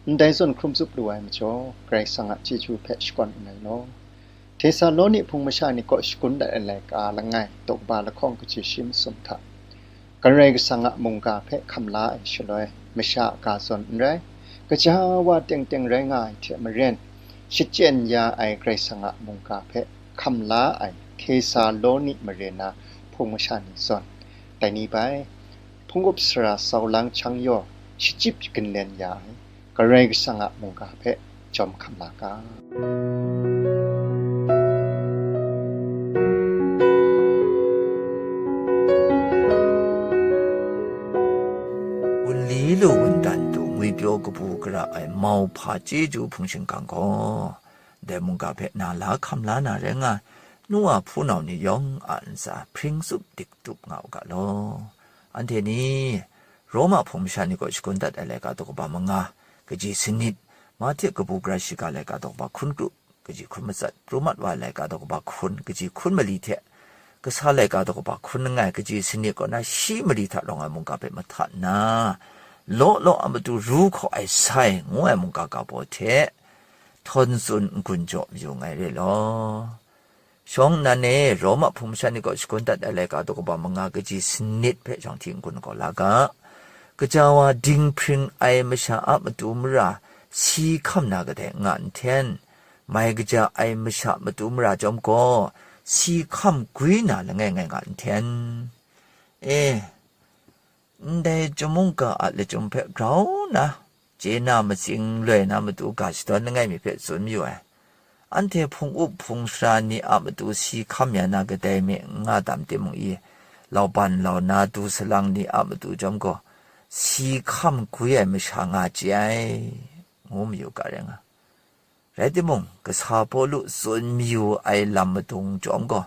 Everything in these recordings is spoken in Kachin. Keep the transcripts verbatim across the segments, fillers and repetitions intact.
Ndai zawn hkrum zup lu ai majaw, Karai Kasang a chyeju hpe shakawn n rai law. Tesaloni hpung masha ni kaw shakun dat ai laika langai, daw kaba lahkawng kaji shi masum hta, Karai Kasang a mungga hpe hkam la ai shaloi, masha a ga zawn n rai, gaja wa teng teng rai nga ai hte maren, shachyen ya ai Karai Kasang a mungga hpe hkam la ai Tesaloni mare na hpung masha ni zawn, dai ni bai, hpung up sara sau lang chyang yaw shachyip ginlen ya ai Karai Kasang a mungga hpe jawm hkam la ga. Wunli lu wundan du ngwipyaw kabu gara ai mauhpa chyeju hpung shingkang gaw, dai mungga hpe na la hkam la na rai nga, nu a hpunau ni yawng a ntsa hpring tsup dik tup nga u ga law. Anhte ni, Roma hpung masha ni kaw shakun dat ai laika daw kaba manga, kaji sanit, Mahte kabu gara shiga laika daw kaba hkun kru, kaji hkun matsat, pru mat wa ai laika daw kaba hkun, kaji hkun mali hte, kasa laika daw kaba hkun langai, kaji sanit kaw na shi mali hta rawng ai mungga hpe mahta nna, law law a matu ru hkaw ai sai, ngu ai mungga ga baw hte, htawn tsun n-gun jaw mayu nngai re law. Shawng nnan e, Roma hpung masha ni kaw shakun dat ai laika daw kaba manga kaji sanit hpe shawng hti n-gun gaw la ga. Gaja wa dinghpring ai masha a matu mara si hkam na kadai n nga nhten, mai kaja ai masha matu mara chyawm gaw, si hkam gwi na langai ngai nga nhten. E, ndai chyum mungga a lachyum hpe grau nna, chye na matsing loi na matu ga shadawn langai mi hpe tsun mayu ai. Anhte hpung up hpung sara ni a matu si hkam ya na kadai me n nga tam timung i, lauban launa du salang ni a matu chyawm gaw, si hkam gwi ai masha nga chye ai, ngu mayu ga rai nga. Rai timung, kasa Pawlu tsun mayu ai lam madung chyawm gaw,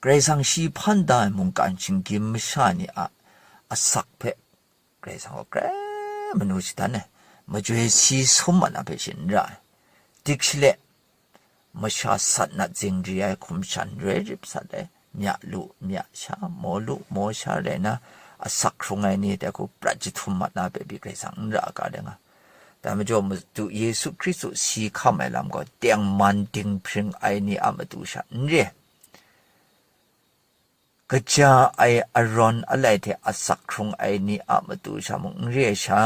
Karai Kasang shi hpan da ai mungkan shinggyim masha ni a asak hpe Karai Kasang gaw krai manu shadan ai, majoi si sum mat na hpe shi n ra ai. Dik shale, masha sat nat zingri ai hkum shan roi rip sat ai, mya lu, mya sha, maw lu, maw sha rai na, asak hkrung ai ni dai hku prat jahtum mat na hpe pyi Karai Kasang n ra ga rai nga. Dai majaw, Madu Yesu Hkristu si hkam ai lam gaw, tengman dinghpring ai ni a matu sha n re. Kaja ai arawn alai hte asak hkrung ai ni a matu sha mung n re ai sha,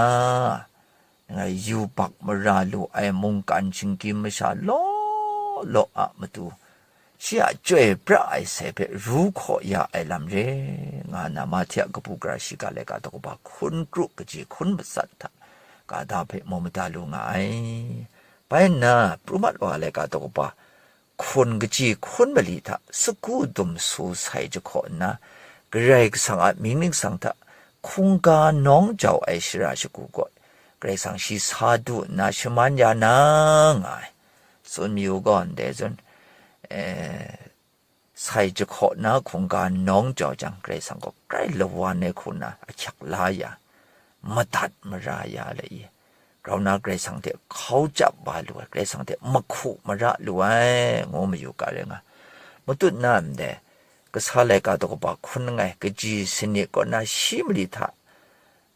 ngai yubak mara lu ai mungkan shinggyim masha law law a matu, shi a chyoi pra ai sai hpe ru hkaw ya ai lam re, nga na Mahte a kabu gara shiga laika daw kaba hkun kru kaji hkun matsat hta ga da hpe mu mada lu nga ai. Bai nna, pru mat wa ai laika daw kaba hkun kaji hkun mali hta sagu dum su sai jahkaw nna, Karai Kasang a mying ningsang hta hkungga nawng jau ai shara shagu gaw, Karai Kasang shi sa du nna shaman ya na nga ai. Tsun mayu gaw ndai zawn, eh, sai jahkaw na hkungga nawng jau jang, Karai Kasang gaw grai lawan ai hku nna ahkyak la ya, madat mara ya le i, grau na Karai Kasang hte hkau jap wa lu ai, Karai Kasang hte mahku mara lu ai, ngu mayu ga rai nga. Matut na ndai, kasa laika daw kaba hkun langai, kaji sanit kaw na shi mali hta,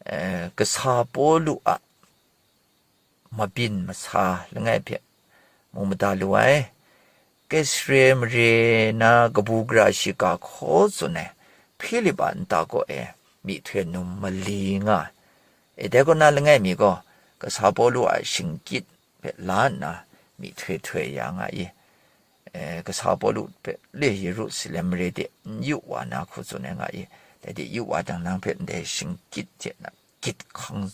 eh, kasa Pawlu a mabyin masa langai hpe mu mada lu ai. Kesare mare na kabu gara shiga hkaw tsun ai Hpilip a nta kaw e myihtoi num mali nga ai. E, dai kaw na langai mi gaw, kasa Pawlu a shingkyit hpe la nna myihtoi htoi ya nga i. E, kasa Pawlu hpe le Yerusalem mare de n yu wa na hku tsun ai nga i. Dai de yu wa jang, nang hpe ndai shingkyit hte na gyit hkang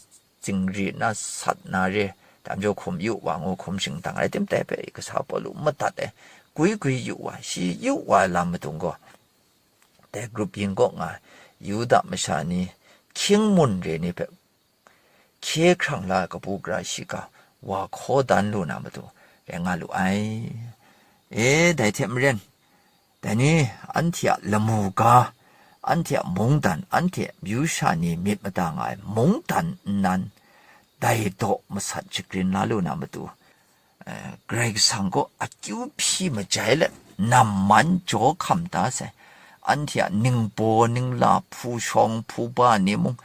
zingri na sat na re, dai majaw hkum yu wa ngu hkum shingtang ai tim tai hpe kasa Pawlu madat ai, gwi gwi yu wa, shi yu wa ai lam madung gaw, dai grup yin kaw nga ai Yuda masha ni, hkying mun re ni hpe hkye hkrang la ai kabu gara shiga wa hkaw dan lu na matu rai nga lu ai. E, dai hte maren, dai ni, anhte a lamu ga, anhte a mungdan, anhte a myu sha ni myit mada nga ai mungdan nnan, dai daw masat shagrin la lu na matu, eh, Karai Kasang gaw akyu hpyi majai let, namman jaw hkam da sai. Anhte a ningbaw ningla, hpu shawng hpu ba ni mung,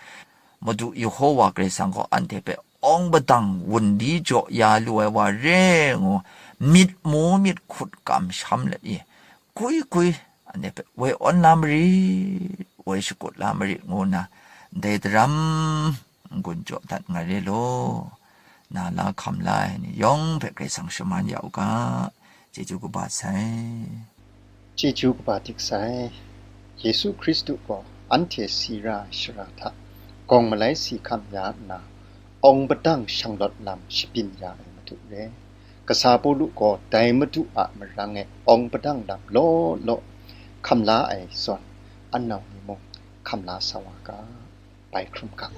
Madu Yehowa Karai Kasang gaw anhte hpe awng padang wun di jaw ya lu ai wa re ngu, myit mu myit hkut kamsham let i, gwi gwi, anhte hpe woi awn la marit, woi shakut la marit ngu nna, ndai daram n-gun jaw dat nga re law, na la hkam la ai ni yawng hpe Karai Kasang shaman ya u ga, chyeju kaba sai. Chyeju kaba dik sai. Yesu Hkristu gaw anhte si ra ai shara hta gawng malai si hkam ya nna, awng padang shanglawt lam shabyin ya ai Madu re. Kasa Pawlu gaw dai Madu a marang e awng padang lam law law hkam la ai zawn, anau ni mung hkam la sa wa ga, bai hkrum gang.